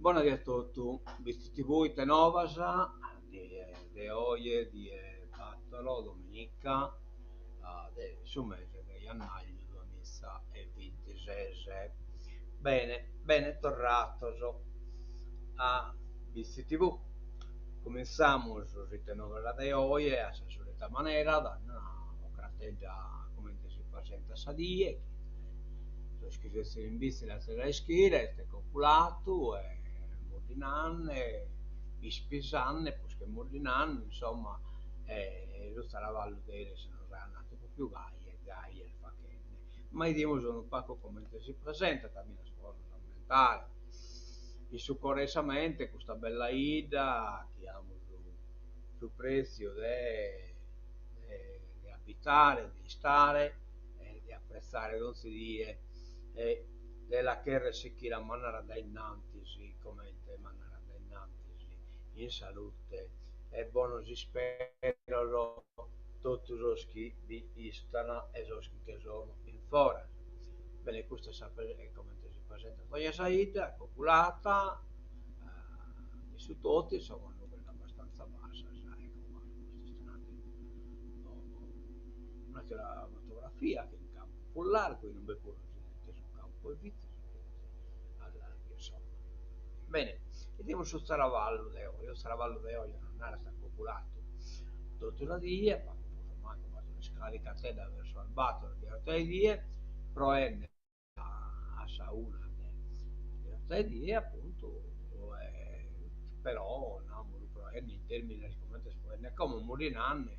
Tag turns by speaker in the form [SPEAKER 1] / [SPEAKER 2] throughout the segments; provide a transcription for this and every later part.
[SPEAKER 1] Bona die a totu, Bitzi TV ite novas, die de oje, die battoro, dominica, de su mese de jannaju duamiza e bintises. Bene, bene torratos a Bitzi TV. Cumintzamus s'ite novas de oje a sa solita manera, dande una ocratedda a comente si presentat sa die, chi sos chi sezis in bitzi l'azis a ischire, est copulatu e muddinanne, pispisande, prus che muddinanne, insomma, e su zaravallu de eris nos at andatu propriu gai e gai est fachende. Ma 'idimus unu pacu comente si presentat, finas pro nos ammentare in su coro e in sa mente custa bella 'idda chi amus su pretziu de de abitare, de istare e de apretzare donzi die e de la cherrer sichire a mandare a dae innantis comente mandare a dae innantis in salute e bonos isperos totu sos chi bi istan e sos chi che sono in foras. Bene, custa est sa comente si presentat oje sa 'idda, copulata de su totu, insomma, nubes abbastanza bassas, ecco qua, custa est un'atteru un'attera fotografia chi in campu prus largu, inube puru si bidet su campu 'e Vitzi, a largu insomma. Bene, 'idimus su zaravallu de oje, su zaravallu de oje nos narat copulatu totu sa die, pagu prus o mancu b'at un'isclaricatedda versu sas bator de 'ortaedie, proende a sa una de 'ortaedie apuntu però namus proende in termines comente est proende como muddinanne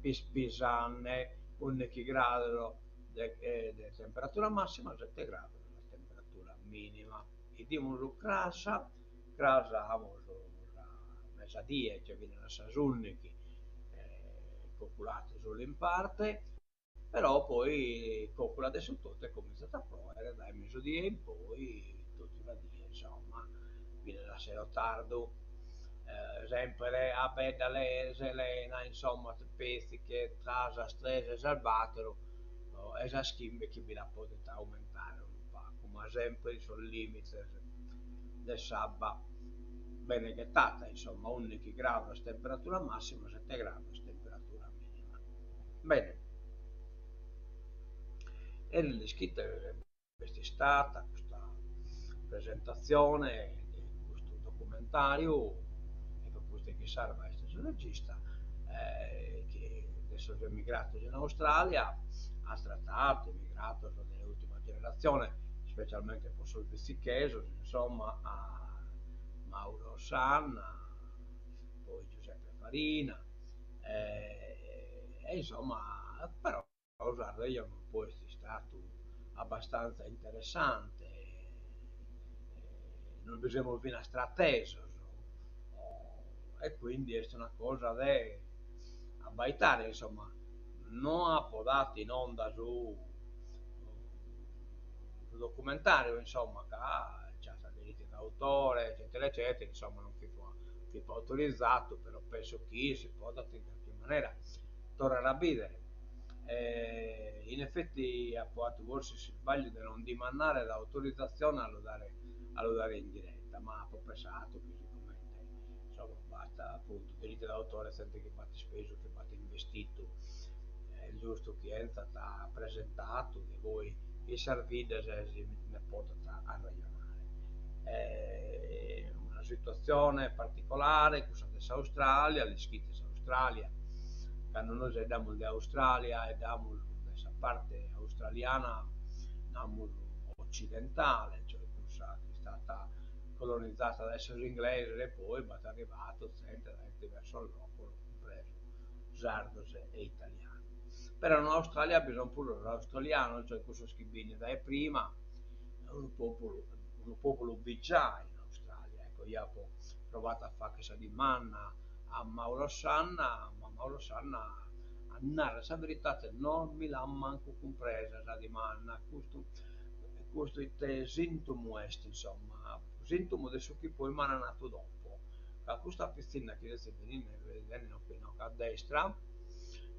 [SPEAKER 1] pispisande ùndighi grados de temperatura massima sette grados de temperatura minima. 'Idimus cras, cras amus sa mesadie, cioè finas a sas ùndighi copulatu solu in parte Però poi copulat de su totu e comintzat a proere dae mesudie in poi totu sa die, insomma, finas a sero tardu, semper a bedda selena, insomma, petzi che tra sas tres e sas battoro e sas chimbe chi bi la podet aumentare unu pagu, ma semper in sos limites de s'abba bene ghetata, insomma, ùndighi grados temperatura massima, sette grados temperatura minima. Bene, eris l'ischites b'est istata custa presentatzione de custu documentàriu, ecco custu chi sarva est su regista, chi de sos emigrados in Australia at tratadu emigrados de ùrtima generatzione, specialmente pro sos bitzichesos, insomma, a Mauro Sanna, poi Giuseppe Farina E insomma, però s'arrejonu poi est istadu abbastanza interessante, nos bi semus finas tratesos e quindi est una cosa de abbaitare, insomma, no apo datu in onda su su documentariu, insomma, ca c'at diritti d'autore eccetera eccetera, insomma non fipo fipo autorizadu, però penso chi si podat in carchi manera torrare a bìdere. In effetti apo atu forsis s'isbagliu de non dimandare s'autorizatzione a lu dare a lu dare in diretta, ma apo pensadu chi sigomente insomma b'at appuntu diritti d'autore zente chi b'at ispesu, chi b'at investitu, est giustu chi 'enzat presentadu de poi in sas biddas e si nde potat arrejonare. Una situatzione particolare cussa de s'Australia, l'ischites s'Australia, cando nois 'eddamus de Australia 'eddamus de sa parte australiana namus occidentale, cioè cussa chi est istata colonizzata dae sos inglesos e poi b'at arrivadu zente dae diversos logos, cumpresu sardos e italianos. Però in Australia bi son puru sos australianos, cioè cussos chi b'in dae prima, unu populu unu populu b'it giai in Australia, ecco eo apo provadu a fagher sa dimanda a Mauro Sanna, ma Mauro Sanna a narrer sa veridade non mi l'at mancu cumpresa sa dimanda, custu custu ite sintomu est insomma, sintomu de su chi poi m'an nadu dopo, ca custa pitzinna chi sezis beninde bidende inoghe a destra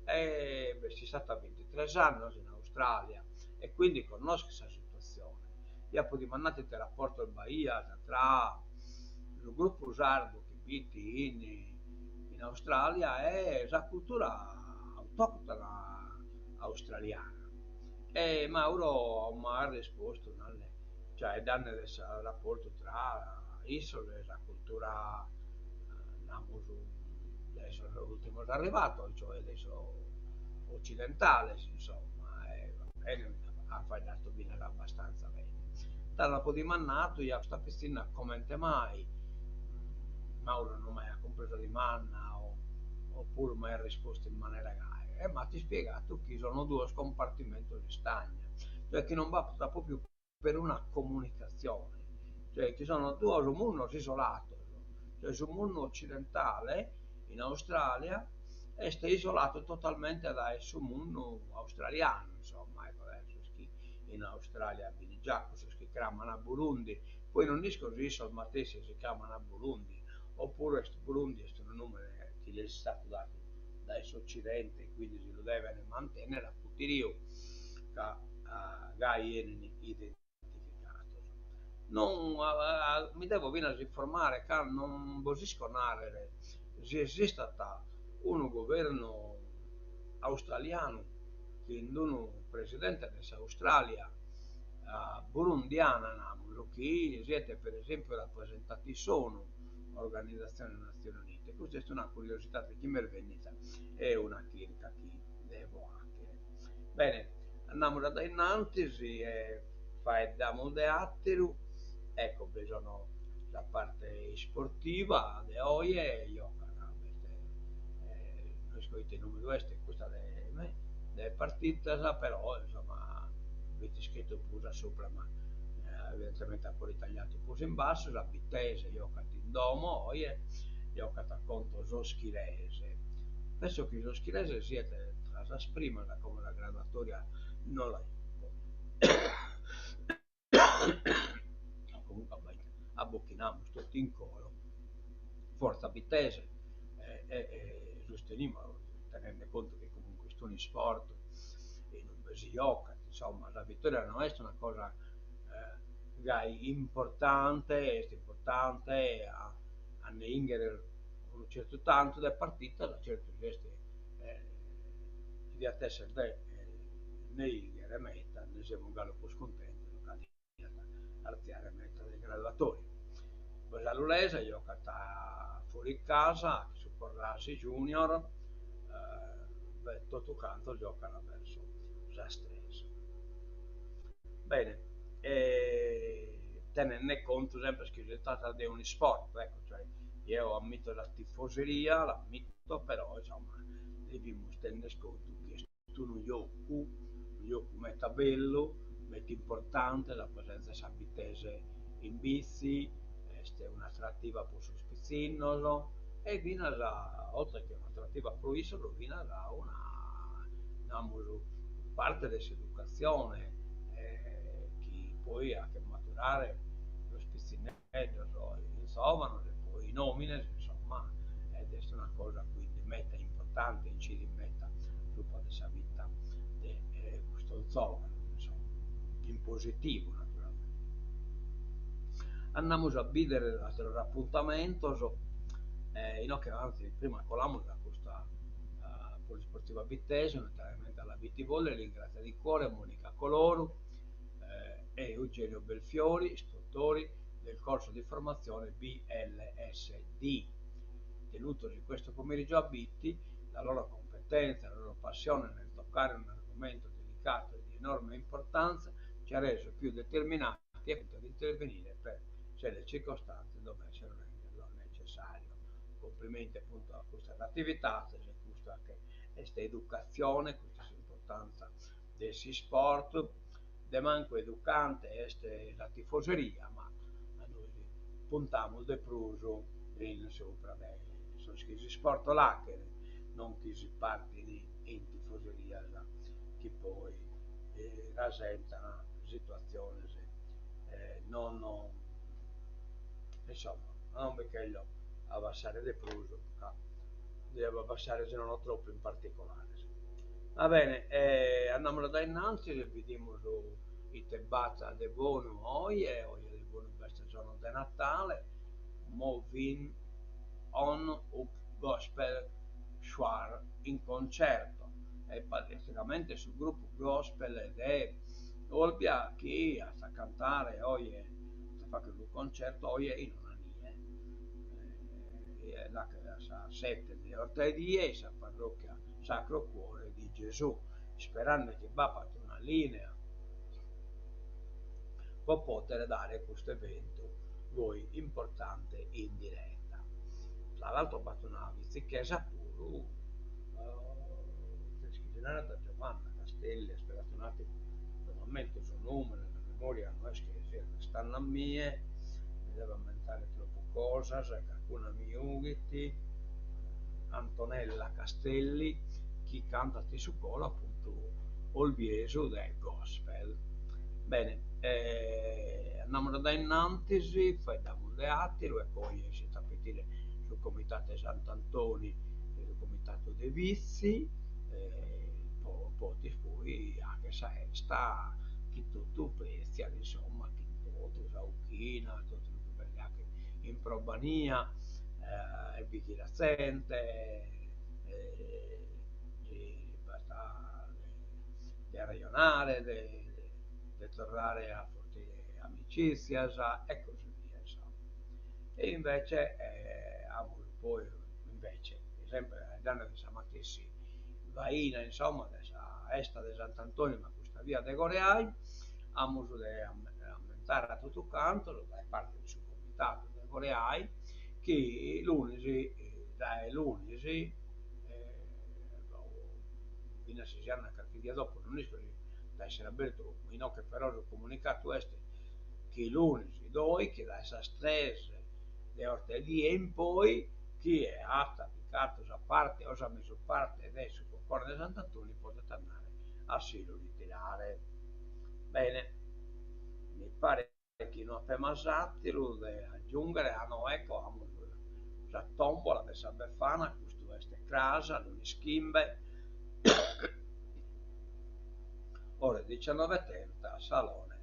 [SPEAKER 1] b'est istada bintitres annos in Australia e quindi connoschet sa situatzione. Eo apo dimandadu ite raportos b'aiat tra. su grupu sardu chi b'it in in Australia e sa cultura autòctona australiana. E Mauro m'at rispostu nande, faeddande de su raportu tra issos e sa cultura, namus, de sos ùrtimos arrivados, cioè de sos occidentales, insomma, e va bene, at faeddadu finas abbastanza bene. Tando apo dimandadu a custa pitzinna comente mai Mauro non m'aiat cumpresu sa dimanda o opuru m'aiat rispostu in manera gai e m'at ispiegadu chi sono duos compartimentos istagnos, cioè chi non b'at pròpiu peruna comunicatzione, cioè chi sono duos mundos isolados, cioè su mundu occidentale in Australia est isoladu totalmente dae su mundu australianu, insomma, ecco, dae sos chi in Australia b'in già cussos chi craman Burundi, poi non isco si issos matessi si craman Burundi oppuru est Burundi est unu numene chi lis est istadu dadu dae s'occidente e quindi si lu deven mantennere a putiriu ca gai 'enin identificados. Non mi devo finas informare ca non bos isco narrer si esistat unu governu australianu chin unu presidente de s'Australia burundiana namus chi siet per esempiu rapresentante in s'ONU, Organizzazione Nazioni Unite. Custa est una curiosidade chi m'est bennida e una chirca chi devo 'achere. Bene, andamus a dae innantis e faeddamus de atteru. Ecco, bi sono sa parte isportiva de oje, jocan b'est no isco ite numeru est custa de de partidas, però insomma b'est iscritu prus a supra ma evidentemente apo ritagliadu prus in bassu, sa Bittese jocat in domo oje, jocat contro s'Oschirese. Penso chi s'Oschirese siet tra sas primas, como sa graduatoria no la juco. Comunque abbochinamus totu in coro, forza Bittese e e sustenimus tenende contu chi comunque est un'isport in ube si jocat, insomma sa vittoria no est una cosa gai importante, est importante a a nde 'inghere unu certu tantu de partidas, certu si est si diat esser de nde 'inghere meta nde semus galu prus cuntentos ca diat artziare meta de graduatoria. Poi sa Lulese jocat fora casa chin su Corrasi Junior, totu cantos giocan verso sas tres. Bene, tenende contu sempre chi si tratat de un'isport, ecco, cioè jeo ammito sa tifoseria, l'ammito, però insomma devimus tenner contu chi est unu jocu, unu jocu meta bellu, meta importante, sa presenza 'e sa Bittese in Bitzi est un'attrattiva pro sos pitzinnos e finas, oltre che un'attrattiva pro issos, finas una, namus, parte de s'educatzione chi poi 'achet maturare sos pitzinneddos in zovanos e poi in omines, insomma, ed est una cosa quindi meta importante, incidit meta supra de sa vita de custos zovanos, insomma, in positivu naturalmente. Andamus a bìdere àteros apuntamentos, inoghe antzis prima colamus a custa Polisportiva Bittese, unitariamente alla Bitti Volley, ringrazia di cuore Monica Coloru e Eugenio Belfiori, istruttori del corso di formazione BLSD, tenutosi questo pomeriggio a Bitti, la loro competenza e la loro passione nel toccare un argomento delicato e di enorme importanza ci ha reso più determinati appunto ad intervenire per se le circostanze dovessero renderlo necessario. Complimenti appunto a custas attivitades e custa che est educatzione, custa est s'importanza de s'isport, de mancu educante est sa tifoseria, ma a nois puntamus de prus in subra de sos chi s'isport l'achen, non chi si partin in tifoserias chi poi rasentan situatziones non insomma non mi cheglio abbassare de prus ca devo abbassare si nono troppu in particolares. Va bene andamus a dae innantis e bidimus ite b'at de bonu oje, oje de bonu b'est Sonos de Natale. Movin' On Up Gospel Choir in concerto, est praticamente su grupu gospel de Olbia chi at a cantare oje, at a fagher unu concerto oje in Onanie, a sas sete de 'ortaedie in sa parrocchia Sacro Cuore di Gesù, isperande chi b'apat una linea po pòdere dare custu eventu goi importante in direta. Tra l'altro b'at una vitzichesa puru chi si narat Giovanna Castelli, aspetate un attimo, non m'ammento su nùmene, sa memoria no est chi siat istande a mie, mi devo ammentare tropu cosas e carcuna mi jughit, Antonella Castelli chi cantat in su coro apuntu olbiesu de gospel. Bene, andamus a dae innantis, faeddamus de àteru e poi s'at a petire su comitatu 'e Sant'Antoni e su comitatu de Vitzi po poder poi 'agher sa 'esta chi totu pretziat, insomma, chi totu sa 'uchina, totu su chi b'est de 'agher in probania e bighire zente e si b'at de arrejonare, de torrare a afortire amicitzias e così via, insomma. E invece amus poi, invece, sempre faeddende de sa matessi faina, insomma, de sa 'esta de Sant'Antoni, ma custa bia de Coreai, amus de ammentare a totu cantos, dae parte de su comitadu de Coreai, chi lunis, dae lunis, finas si si andat carchi die dopo, non isco si at a essere abertu, inoghe però su comunicadu est chi lunis doighi dae sas tres de 'orta 'e die in poi chie at picadu sa parte o sa mesu parte de su cocone de Sant'Antoni podet andare a si lu ritirare. Bene, mi paret chi no apemas àteru de agiùnghere, ah no, ecco, amus sa tòmbola de sa Befana, custu est cras, lunis chimbe, ore diciannoe e trenta, salone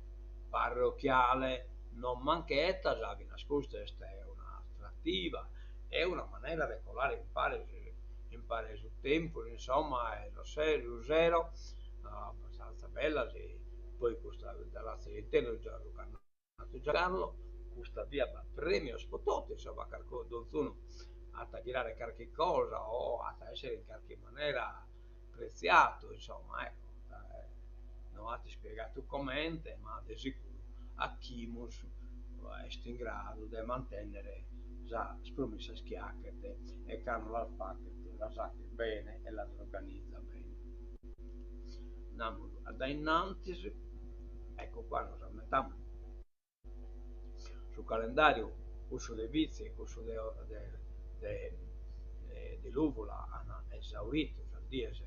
[SPEAKER 1] parrochiale, non manchetas, finas custa est una atrativa e una manera de colare impare impare su tempus, insomma, e su sero, abbastanza bella si poi custa dda lassas intesu già su ch'at nadu Giancarlo, custa bia b'at premios po totu, insomma, carchi donzunu at a ghirare carchi cosa o at a essere in carchi manera pretziadu, insomma, ecco, no at ispiegadu comente, ma de sicuru 'Achimus est in gradu de mantennere sas promissas chi 'achet e cando las fachet las 'achet bene e las organizat bene. Andamus a dae innantis, ecco qua nos ammentamus su calendàriu, cussu de Vitzi e cussu de de de Lùvula an esauritu sas dies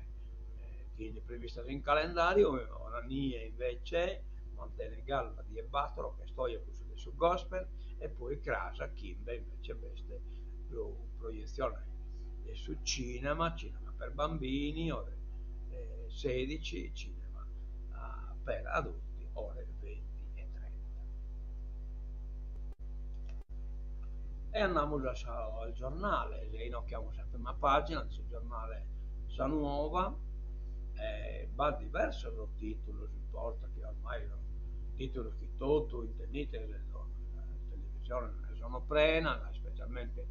[SPEAKER 1] chi fin previstas in calendàriu, Onanie invece mantenet galu sa die bator, ch'est oje cussu de su gospel, e poi cras chimbe invece b'est sa proietzione de su cinema, cinema per bambini, ore sedici, cinema per adulti, ore 20 e 30. E andamus a sos giornales, inoghe amus sa prima pagina de su giornale Sa Nuova, e b'at diversos tìtulos in porta chi ormai sono tìtulos chi totu intendides, sas televisiones nde sono prenas, ispecialmente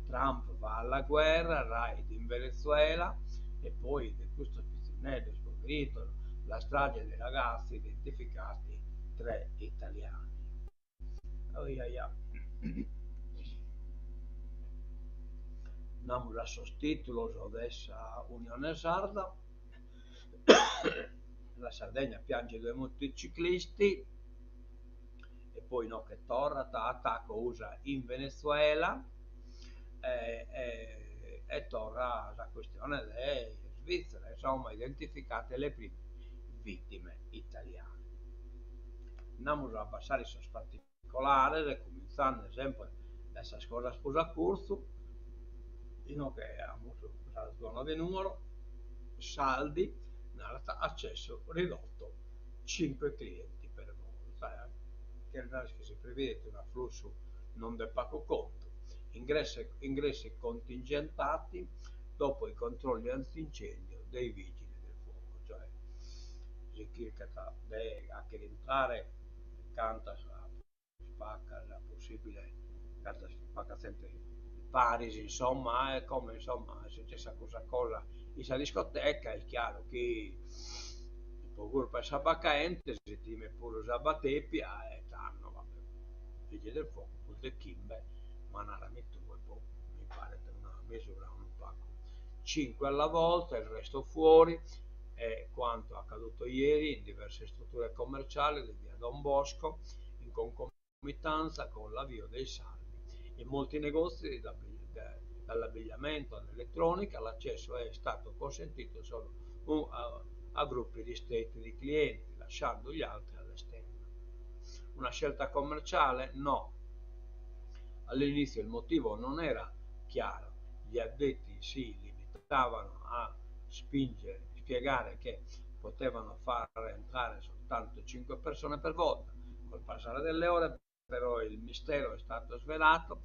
[SPEAKER 1] Trump va alla guerra, raid in Venezuela e poi de custos pitzinneddos poveritos, la strage dei ragazzi identificati tre italiani. Oiaia. Andamus a sos tìtulos de sa Unione Sarda. La Sardegna piange due motociclisti e poi inoghe torrat attacco USA in Venezuela e, e, e torra sa questione de Svizzera, insomma identificate le prime vittime italiane. Andamus a abbassare sos particolares e cumintzande sempre dae sas cosas prus a curtzu, inoghe amus sa zona de Nuoro, Saldi narat accesso ridotto, cinque clienti per volta, cheret narrer chi si previdet un'afflussu non de pagu contu. Ingressi contingentati dopo i controlli antincendio dei vigili del fuoco, cioè si chircat de fagher intrare cantas prus pagas possibile, cantas prus paga zente paris insomma e como insomma est successa cussa cosa in sa discoteca est chiaru chi po curpa 'e s'abba caente si timet puru s'abba tepia e tando va bè, vigili del fuoco prus de chimbe, ma narami tue, boh, mi paret una misura unu pagu cinque alla volta, il resto fuori, è quanto accaduto ieri in diverse strutture commerciali di via Don Bosco in concomitanza con l'avvio dei saldi. In molti negozi, dall'abbigliamento all'elettronica, l'accesso è stato consentito solo a, a gruppi ristretti di clienti, lasciando gli altri all'esterno. Una scelta commerciale? No. All'inizio il motivo non era chiaro. Gli addetti si limitavano a spingere, spiegare che potevano far entrare soltanto 5 persone per volta. Col passare delle ore però il mistero è stato svelato.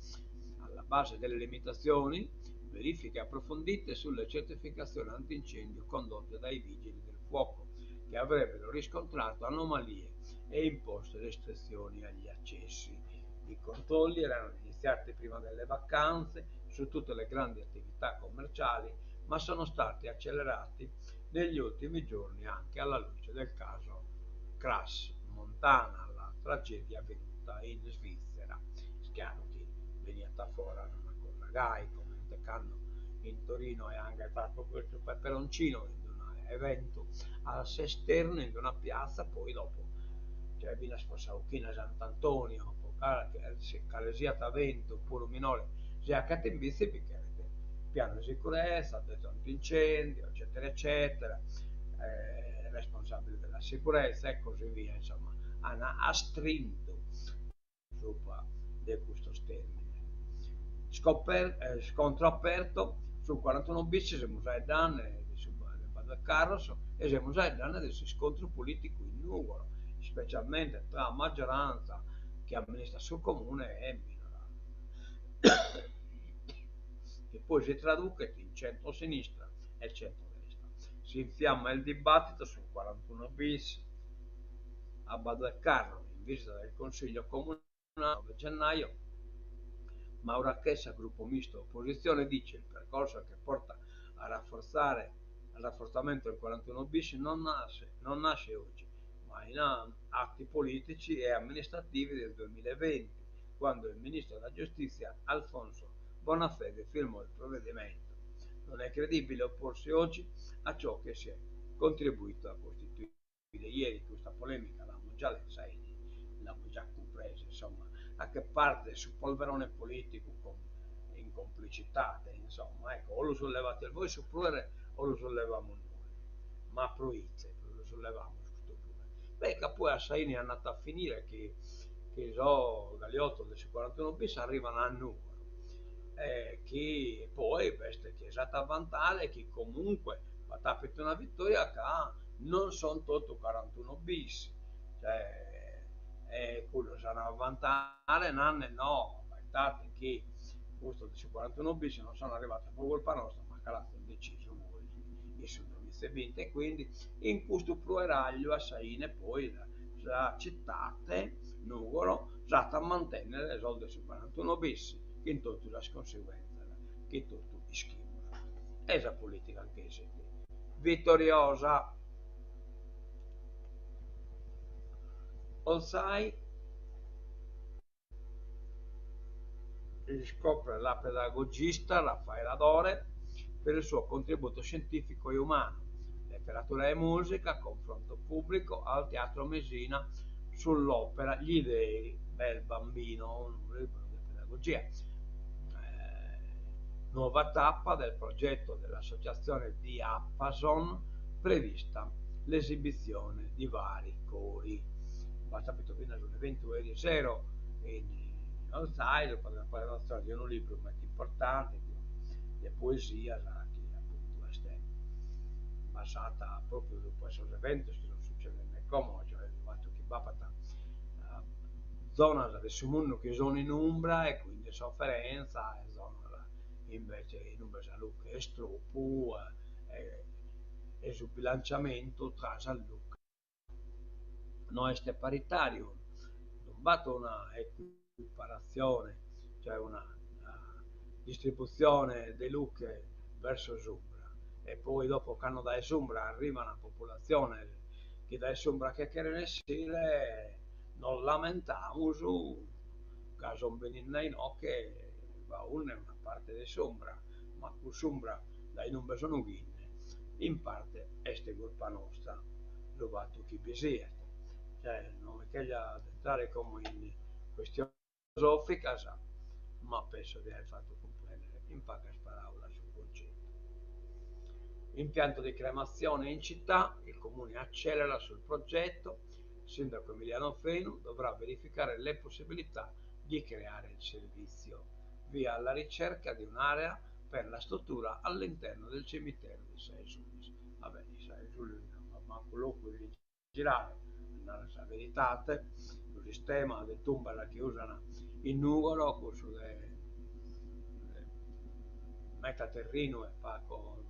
[SPEAKER 1] Alla base delle limitazioni, verifiche approfondite sulle certificazioni antincendio condotte dai vigili del fuoco, che avrebbero riscontrato anomalie e imposto restrizioni agli accessi. I controlli erano iniziati prima delle vacanze su tutte le grandi attività commerciali, ma sono stati accelerati negli ultimi giorni anche alla luce del caso Crans Montana, la tragedia avvenuta in Svizzera. Est chiaru chi beniat a fora una cosa gai, comente cando in Torino aiant ghetadu custu peperoncino in unu eventu a s'esternu in una piazza, poi dopo, cioè finas po sa 'ochina 'e Sant'Antonio, po cale siat eventu puru minore si 'achet in Bitzi bi cheret piano di sicurezza, addetto antincendio, eccetera eccetera, responsabile della sicurezza e così via, insomma, an astrintu subra de custos termines. Scontro aperto sul 41 bis semus faeddende de su de Badu 'e Carros e semus faeddende de s'iscontru politicu in Nùgoro, ispecialmente tra maggioranza chi amministrat su comune e minoranza, chi poi si traduchet in centro-sinistra e centro-destra. Si infiamma il dibattito sul 41 bis a Badu 'e Carros, in visita del Consiglio comunale 9 gennaio, Maura Chessa, gruppo misto opposizione, dice il percorso che porta a rafforzare al rafforzamento del 41 bis non nasce, non nasce oggi, ma in atti politici e amministrativi del 2020, quando il ministro della giustizia Alfonso Bonafede firmò il provvedimento. Non è credibile opporsi oggi a ciò che si è contribuito a costituire. Ieri custa polemica l'amus già lesa e l'amus già cumpresa, insomma, a che parte su polverone politicu con in complicitate, insomma, ecco, o lu sullevate vois su pruere o lu sullevamus nois, ma proite lu sullevamus custu pruere? Beh, ca poi a sa 'ini andat a finire chi chi sos galiotos de su quarantuno bis arrivan a Nugoro e chi poi b'est chie s'at a vantare chi comunque b'at apitu una vittoria ca non son totu carantuno bis, cioè e cuddos s'an a vantare nande no, aspettate chi custos de su carantuno bis non sono arrivados pro culpa nostra, ma ca l'azis decisu vois in su duemizaebinti e quindi in custu prueragliu a sa 'ine poi sa citate Nugoro s'at a mantennere sos de su carantuno bis chin totu sas conseguentzas chi totu ischimus. E sa politica nch'essit vitoriosa. Olzai riscopre la pedagogista Raffaella Dore per il suo contributo scientifico e umano. Letteratura e musica, confronto pubblico al Teatro Mesina sull'opera Gli dei del bambino, unu libru de pedagogia. Nuova tappa del progetto dell'associazione Diapason, prevista l'esibizione di vari cori. B'at apitu finas un'eventu eris sero in Olzai, pro sa presentazione de unu libru meda importante de poesias chi apuntu est basata propriu subra sos eventos chi sunt succedende como, cioè su fatu chi b'apat. Zonas de su mundu chi sun in umbra e quindi in sofferenza e zonas invece in ube sa luche est tropu e su bilanciamentu tra sa luche no est paritariu, non b'at una ecuiparatzione, cioè una distributzione de luche verso s'umbra e poi dopo cando dae s'umbra arrivan populatziones chi dae s'umbra che cheren essire nos lamentamus ca son beninde a inoche faunne una parte de s'umbra, ma cuss'umbra dae inumbe sun 'eninde in parte est curpa nostra su fatu chi bi siet. Cioè non mi cherjo addentrare como in questiones filosoficas, ma penso de aer fatu cumprendere in pagas paraulas su concettu. Impianto di cremazione in città, il comune accelera sul progetto, il sindaco Emiliano Fenu dovrà verificare le possibilità di creare il servizio, via alla ricerca di un'area per la struttura all'interno del cimitero di Sa 'e Sulis. Vabbè, in Sa 'e Sulis non b'at mancu locu de girare, a narrer sa veridade, su sistema de tumbas chi usan in Nugoro, cussu de meta terrinu e pagu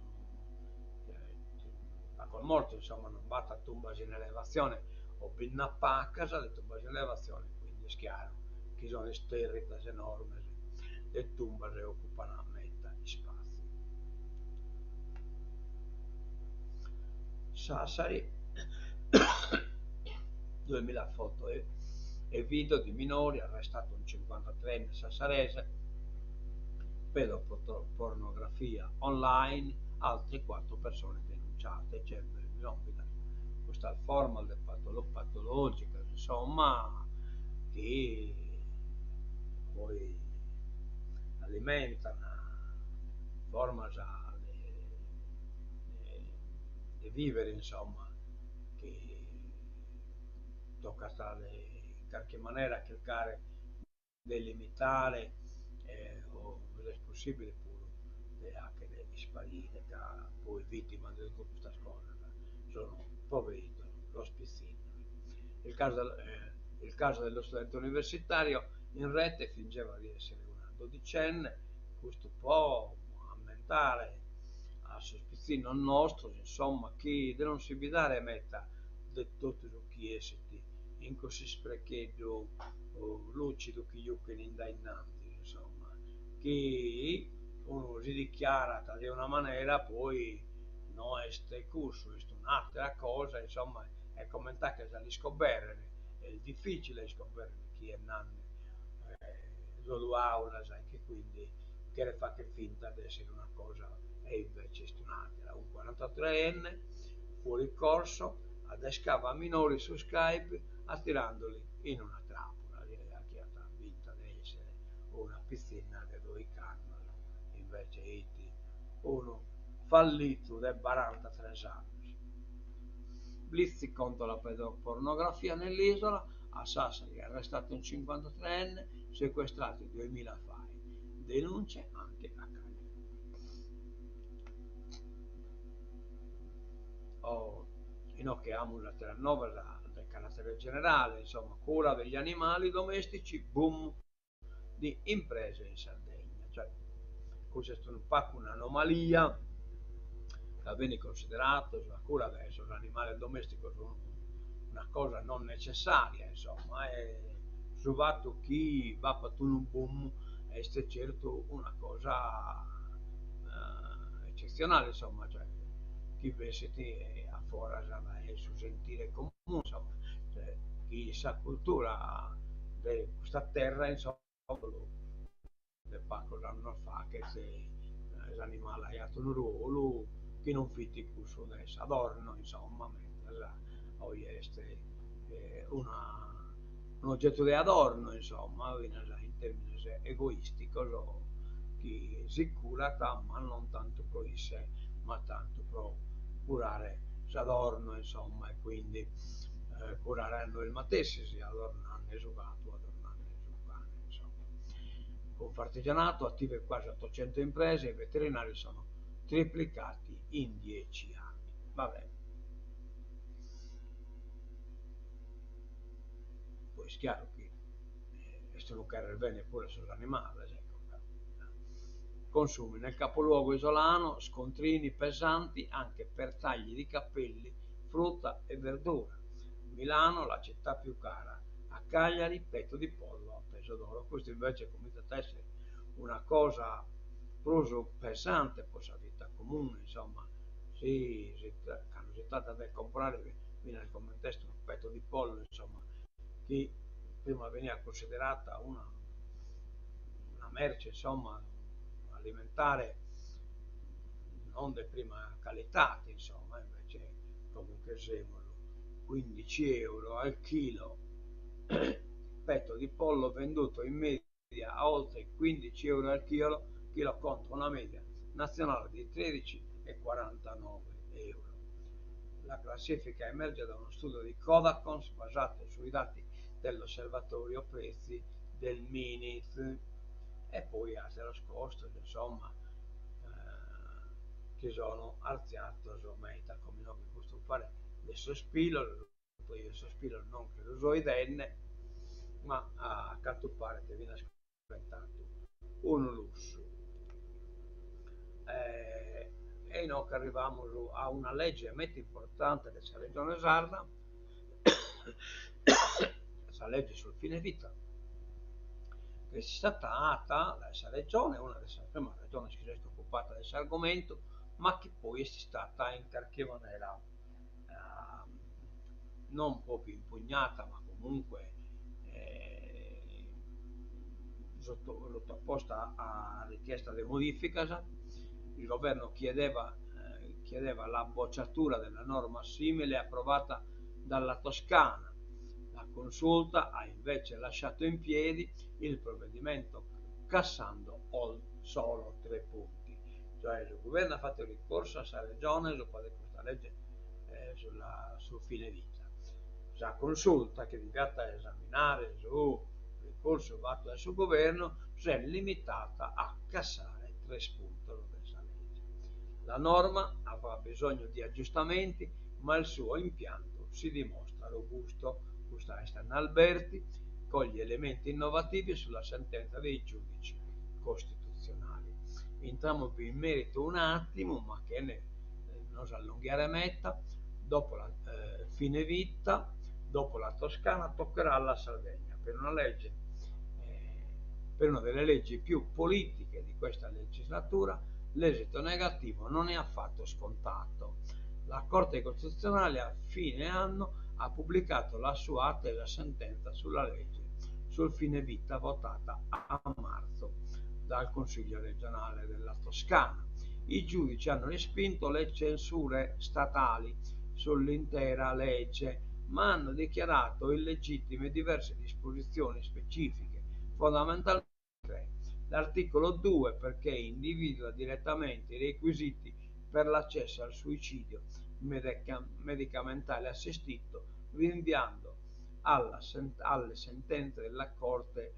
[SPEAKER 1] pagos mortos, insomma non b'at tumbas in elevazione o bi nd'at pagas de tumbas in elevazione, quindi est chiaru chi sono isterritas enormes de tumbas e ocupan meta ispatziu. Sassari, duemila foto e video di minori, arrestato un cinquantatreenne sassarese, pedopornografia online, altre quattro persone denunciate, cioè lòmpidas custas formas de patologicas, insomma, chi poi alimentan formas de vivere, insomma, chi tocat de in carchi manera chircare de limitare o si est possibile puru de 'achere isparire ca poi vittimas de totu custas cosas sono poveritos sos pitzinnos. Il caso il caso dello studente universitario in rete fingeva di essere una dodicenne, custu po ammentare a sos pitzinnos nostros insomma chi de non si fidare meta de totu su chi essit in cuss'isprecheddu lucidu chi juchen in dae innantis, insomma, chi unu si dichiarat de una manera poi no est cussu, est un'atera cosa, insomma, e comente 'aches a l'iscoberrere, est dificile a iscoberrere chie est nande solu 'aulas e chi quindi cheret fagher finta de essere una cosa e invece est un'atera. Un quarantatreenne fuori corso adescava minori su Skype attirandoli in una trappola, 'achiat finta de essere una pitzinna de doich'annos, invece 'it unu fallitu de barantatres annos. Blitz contro la pedopornografia nell'isola, a Sassari arrestato un cinquantatreenne, sequestrati duemila file, denunce anche a Cagliari. O inoghe amus àteras novas de caratere generale, insomma, cura degli animali domestici, boom di imprese in Sardegna, cioè custa est unu pagu un'anomalia ca benit consideradu sa cura de sos animales domesticos una cosa non necessaria, insomma, e su fatu chi b'apat unu boom est certu una cosa eccetzionale, insomma, cioè chi bessit a foras dae su sentire comunu, insomma, cioè chi sa cultura de custa terra, insomma, de pagos annos faghet s'animale aiat unu ruolu chi non fit cussu de s'adorno, insomma, mentras oe est una un'ogetu de adorno, insomma, finas in tèrmines egoìsticos, chi si curat, ma non tantu pro isse, ma tantu pro curare s'adorno, insomma, e quindi curare a nois matessis, adornande su gatu, adornande su cane, insomma. Confartigianato, attive quasi 800 imprese, i veterinari sono triplicati in 10 anni. Va bene. Poi est chiaru chi. unu cherrer bene puru a sos animales, ecco ca. Consumi nel capoluogo isolano, scontrini pesanti anche per tagli di capelli, frutta e verdura. Milano la città più cara, a Cagliari petto di pollo a peso d'oro. Custu invece comintzat a essere una cosa prus pesante po sa vita comune, insomma, si si cando si tratat de comporare finas comente est unu petto di pollo, insomma, chi prima beniat cunsiderata una una merce, insomma, alimentare non de prima calidade, insomma, invece como nche semus quindici euro al chilo petto di pollo venduto in media a oltre 15 euro al chilo, chilo contro una media nazionale di 13,49 euro. La classifica emerge da uno studio di Codacons basato sui dati dell'osservatorio prezzi del Miniz e poi àteros costos, insomma, chi sono artziados meda, como inoghe custu paret de sos pilos, poi sos pilos non che lu so 'idende, ma a cantu paret finas diventadu unu lussu. E inoghe arrivamus a una lege meda importante de sa Regione Sarda, sa lege sul fine vita, chi est istada 'ata dae sa Regione, una de sas primas regiones chi s'est ocupada de s'argumentu, ma chi poi est istada in carchi manera non propriu impugnata ma comunque sottoposta a richiesta de modificas, il governo chiedeva chiedeva la bocciatura della norma simile approvata dalla Toscana, la consulta ha invece lasciato in piedi il provvedimento cassando solo tre punti, cioè su guvernu at fatu ricorsu a sa Regione subra de custa lege sulla su fine vita. Sa consulta chi deviat esaminare su ricorsu fatu dae su guvernu s'est limitata a cassare tres puntos de sa lege. La norma avrà bisogno di aggiustamenti ma il suo impianto si dimostra robusto. Custa est Anna Alberti, coglie elementi innovativi sulla sentenza dei giudici costitutzionali. Intramus in meritu un'attimu, ma chene nos allonghiare meda, dopo la fine vita, dopo la Toscana toccherà alla Sardegna per una legge per una delle leggi più politiche di questa legislatura, l'esito negativo non è affatto scontato. La Corte Costituzionale a fine anno ha pubblicato la sua attesa sentenza sulla legge sul fine vita votata a marzo dal Consiglio regionale della Toscana. I giudici hanno respinto le censure statali sull'intera legge, ma hanno dichiarato illegittime diverse disposizioni specifiche, fondamentalmente tre. L'articolo 2 perché individua direttamente i requisiti per l'accesso al suicidio medicamentale assistito, rinviando alla alle sentenze della Corte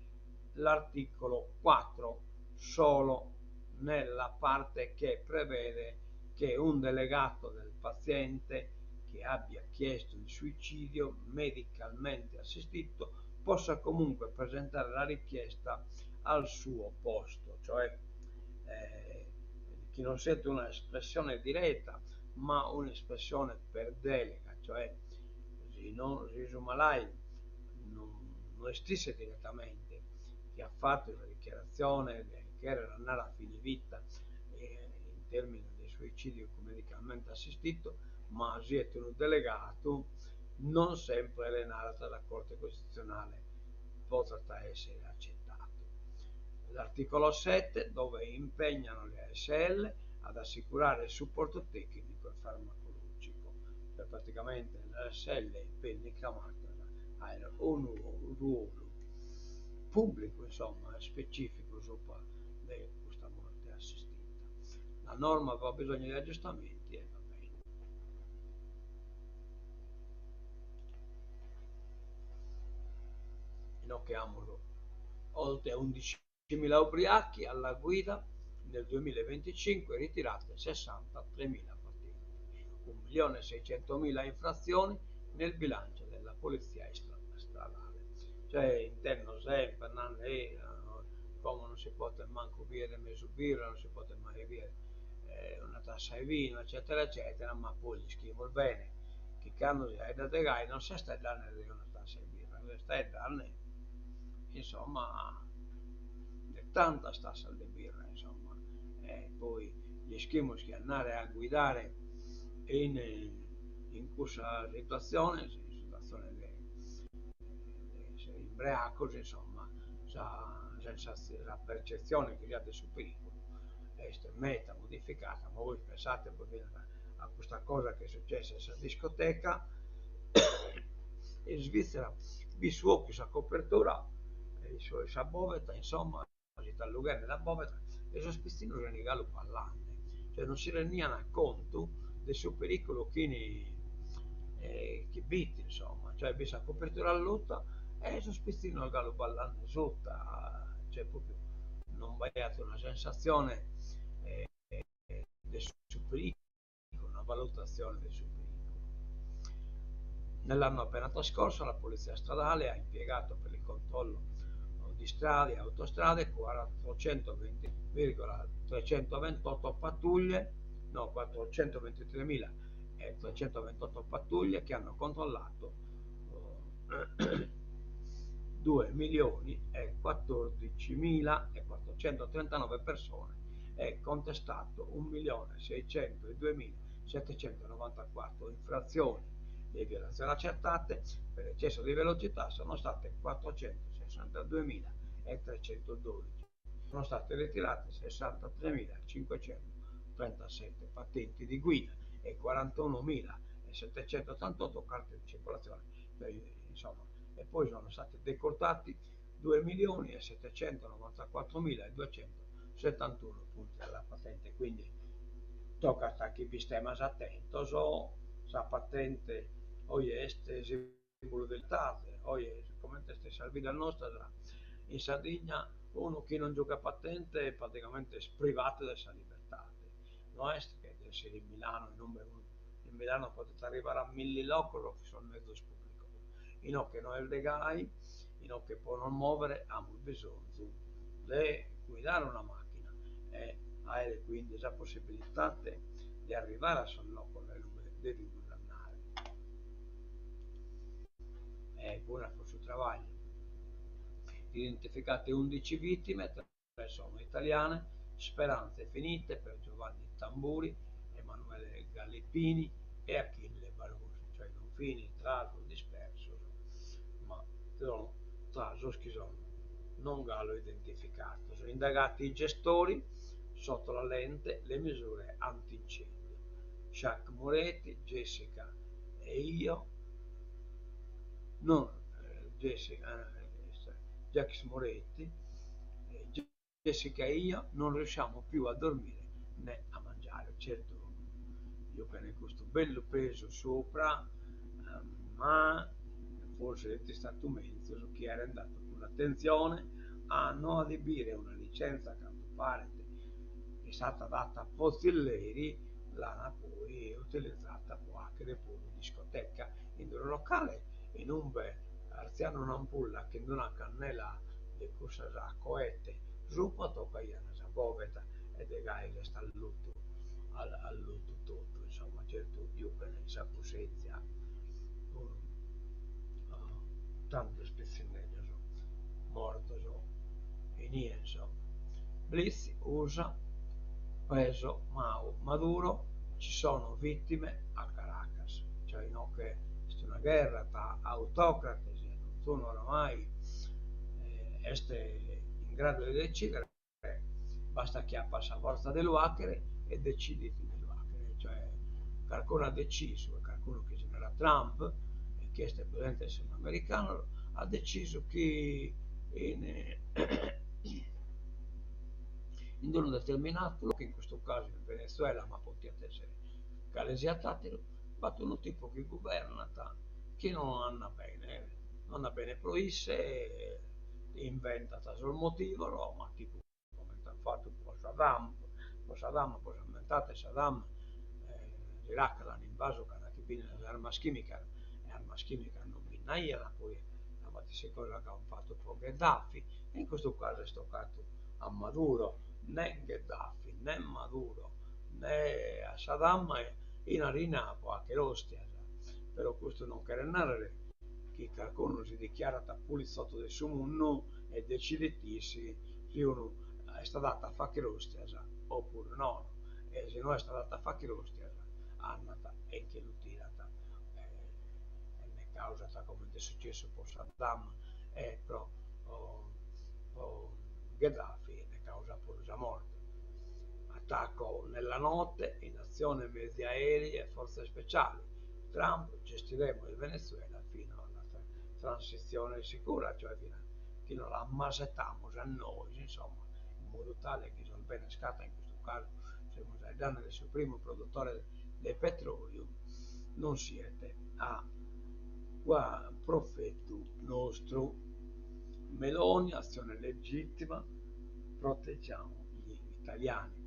[SPEAKER 1] l'articolo 4 solo nella parte che prevede che un delegato del paziente che abbia chiesto il suicidio medicalmente assistito possa comunque presentare la richiesta al suo posto, cioè eh, che non sia un'espressione diretta, ma un'espressione per delega, cioè si non si su malàidu non no est isse diretamente chi at fatu sa dichiaratzione de chèrrere andare a fine vita in termines de suicidiu medicalmente assistito, ma siet unu delegadu, non sempre narat sa Corte Costitutzionale potzat èssere acetadu. L'articolo 7, dove impegnano le ASL ad assicurare il supporto tecnico e farmacologico, cioè praticamente le ASL benint chiamadas a àere unu ruolu pùblicu, insomma, specificu subra de custa morte assistita. La norma avrà bisogno di aggiustamenti e va bene. Inoghe amus oltre 11.000 ubriachi alla guida nel 2025 ritirate 63.000 patenti, 1.600.000 infrazioni nel bilancio della polizia stradale. Cioè intendo sempre nande como non si potet mancu biere mesu birra, non si potet mai biere una tassa 'e binu eccetera eccetera, ma poi l'ischimus bene chi cando si 'aeddat de gai non s'est 'aeddende de una tassa 'e birra, s'est 'aeddende insomma de tantas tassas de birra insomma e poi l'ischimus chi andare a guidare in in cussas situatziones, in situatzione de essere imbreacos insomma sa sa percetzione chi si at de su periculu est meda modificada, ma bois pensate poi finas a custa cosa chi est successa in sa discoteca in Svizzera, bi su 'ocu in sa copertura in sa boveta insomma si fit allughende sa boveta e sos pitzinnos fin galu ballende, cioè non si rendian contu de su periculu chi chi b'it insomma, cioè b'it sa copertura alluta e sos pitzinnos galu ballende suta, cioè propriu non b'aiat una sensatzione de su periculu una valutazione de su periculu. Nell'anno appena trascorso la polizia stradale ha impiegato per il controllo di strade e autostrade 420,328 pattuglie, no 423.328 pattuglie che hanno controllato 2.014.439 persone e contestato 1.602.794 infrazioni. Le violazioni accertate per eccesso di velocità sono state 462.312. Sono state ritirate 63.537 patenti di guida e 41.788 carte di circolazione. Cioè, insomma, e poi sono stati decurtati 2.794.271 punti alla patente. Quindi tocat a chi bistemas atentos, sa patente oje est simbulu de libertade, oje comente est in sas biddas nostras, in Sardigna unu chi non giughet patente praticamente est privadu de sa libertade, no est che de essere in Milano inube unu in Milano podet arrivare a milli locos cun sos mezos pubblicos, inoghe no est de gai, inoghe pro nos mòvere amus bisonzu de guidare una màchina e àere quindi sa possibilidade de arrivare a sos locos inube devimus andare. E puru pro su trabagliu. Identificate undici vittime, tre sono italiane, speranze finite per Giovanni Tamburi, Emanuele Galeppini e Achille Barosi, cioè non fini tra sos dispersos, ma sono tra sos chi sono non galu identificados. Indagati i gestori, sotto la lente le misure antincendio. Jacques Moretti, Jessica e io, non Jessica, Jacques Moretti, Jessica e io non riusciamo più a dormire né a mangiare. Certu, juchen custu bellu pesu supra, ma forsis est istadu menzus chi aeren dadu prus atentzione a no adibire una licenza, a cantu paret, chi est istada data pro tzilleri, l'ana poi utilizada pro 'achere puru discoteca in unu locale inube artzian un'ampulla chin d'una cannela de cussas a coete supra tocaian sa boveta e de gai s'est allutu allutu totu, insomma, certu juchen in sa cussenzia puru tantos pitzinneddos mortos inie, insomma. Blitz USA, preso Maduro, ci sono vittime a Caracas, cioè inoghe est una gherra tra autocrates e donzunu oramai est in gradu de decidere, bastat chi apat sa fortza de lu 'achere e decidit de lu 'achere, cioè carcunu at decisu, e carcunu chi si narat Trump e chi est presidente de sos americanos, at decisu chi in in unu determinadu logu, in custu casu in Venezuela, ma potiat essere cale siat ateru, b'at unu tipu chi guvernat chi no andat bene, no andat bene pro isse, inventat sos motivos, ma tipu comente at fatu pro Saddam, pro Saddam, bos ammentades Saddam, s'Iraq l'an invasu ca nachi b'in sas armas chimicas, e armas chimicas non bi nd'aiat, poi. matessi cosa chi ant fatu po Gheddafi, e in custu casu est tocatu a Maduro, ne Gheddafi, ne Maduro, ne a Saddam inari po 'achere ostias, però custu non cheret narrere chi carcunu si dichiarat pulitzotto de su mundu e decidit isse si unu est adatu a fachere ostias opuru nono, e si no est adatu a fachere ostias andat e nche lu tirat e nde causat comente est sucessu po Saddam e pro Gheddafi nde causat puru sa morte. Attacco nella notte, in azione mezzi aerei e forze speciali. Trump, gestiremo il Venezuela fino alla transizione sicura, cioè fino a chi no l'ammasetamus a nois, insomma, in modu tale chi sos benes ch'at, in custu casu semus faeddende de su primu produttore de petroliu, non siet a profetu nostru. Meloni, azione legittima, proteggiamo gli italiani.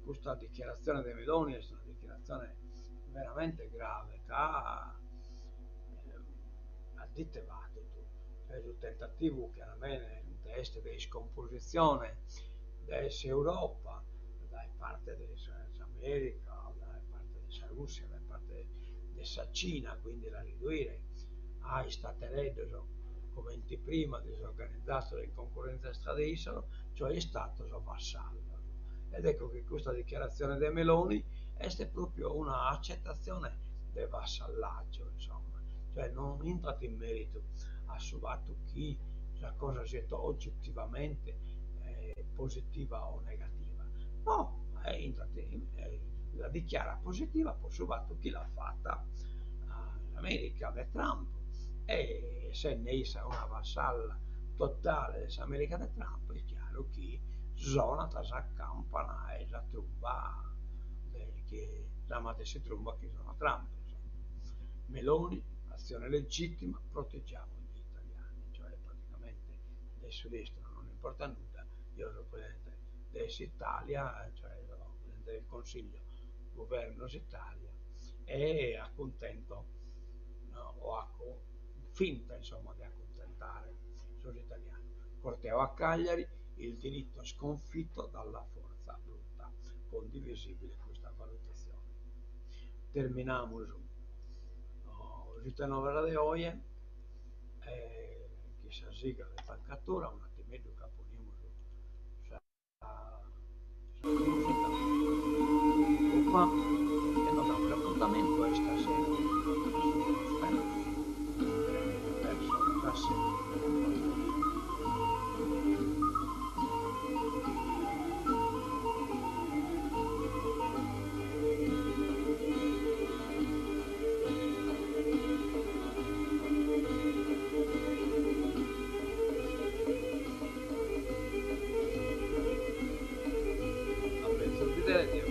[SPEAKER 1] Custa dichiaratzione de Meloni est una dichiaratzione veramente grave ca a ite faghet, cioè su tentativu chiaramente est de iscompositzione de s'Europa dae parte de s'America, dae parte de sa Russia, dae parte de sa Cina, quindi la riduire a istatereddos comente prima disorganizados in concurentzia tra de issos, cioè istatos vassallos. Ed ecco chi custa dichiaratzione de Meloni est propriu una accettazione de vassallaggio, insomma, cioè non intrat in meritu a su fatu chi sa cosa siet oggettivamente positiva o negativa, no, intrat in la dichiarat positiva po su fatu chi l'at fata s'America de Trump e essende issa una vassalla totale de s'America de Trump est chiaru chi sonat sa campana e sa trumba de chi sa matessi trumba chi sonat Trump insomma. Meloni, azione legittima, proteggiamo gli italiani, cioè praticamente de su restu non importat nudda, io so presidente de s'Italia, cioè so presidente del Consiglio, guverno s'Italia e acuntento o aco finta insomma de acuntentare sos italianos. Corteo a Cagliari, il diritto sconfitto dalla forza bruta. Condivisibile custa valutazione. Terminamus s'Ite Novas de oje chin sa sigla de Tancatura, un'attimeddu ca ponimus sa sa musica ecco qua e nos damus apuntamentu a istasero chin su gospel verso sas sete. A menzus bidere.